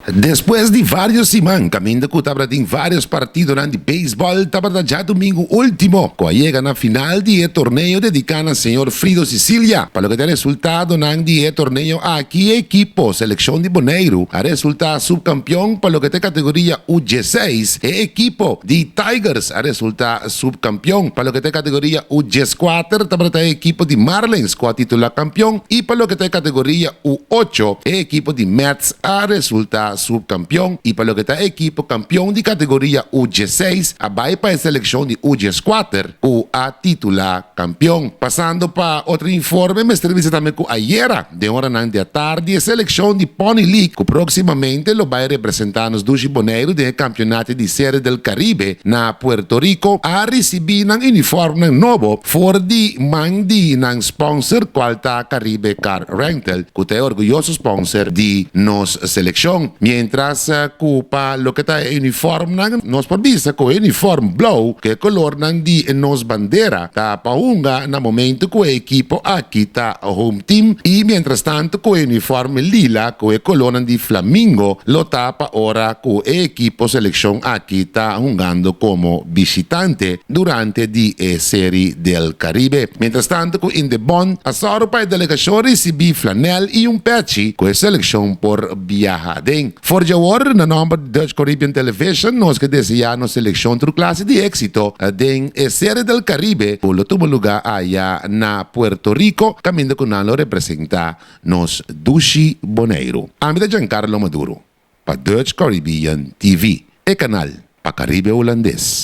Despues di varios siman kaminda ku tabatin varios partidonan di beisbòl, tabata djadumingu último ku a yega na final di e torneo dediká na señor Frido Cicilia. Pa loke ta e resultadonan di e torneo aki, e ekipo selekshon di Boneiru a resultá supkampion. Pa loke ta e kategoria U diesseis, e ekipo di Tigers a resultá supkampion. Pa loke ta e kategoria U dieskuater, tabata e ekipo di Marlins ku a titulá kampion i pa loke ta e kategoria U ocho, e ekipo di Mets a resulta subkampion i pa loke ta ekipo kampion di kategoria U diesseis a bai pa e selekshon di U dieskuater ku a titula kampion. Pasando pa otro informe mester bisa tambe ku ayera den oranan di atardi e selekshon di Pony League ku proksimamente lo bai representa nos dushi Boneiru den e kampionati di Serie del Caribe na Puerto Rico a risibí nan uniformnan nobo for di man di nan sponsor kual ta Caribe Car Rental ku ta e orguyoso sponsor di nos selekshon. Mientras ku pa loke ta e uniformnan, nos por bisa ku e uniform blou, ku e kolornan di nos bandera, ta pa hunga na momento ku e ekipo aki ta home team i mientrastanto ku e uniform lila ku e kolornan di flamingo lo ta pa ora ku e ekipo selekshon aki ta hungando komo bishitante durante di e Seri del Caribe. Mientrastanto ku Indebon a sòru pa e delegashon risibí flanèl i un pèchi ku e selekshon por biaha aden. For di awor, na nòmber di Dutch Caribbean Television nos ke deseá nos selekshon tur klase di éksito den e Serie del Caribe ku lo tuma lugá aya na Puerto Rico kaminda ku nan lo representá nos dushi Boneiru. Ami ta Giancarlo Maduro pa Dutch Caribbean TV, e kanal pa Caribe Hulandes.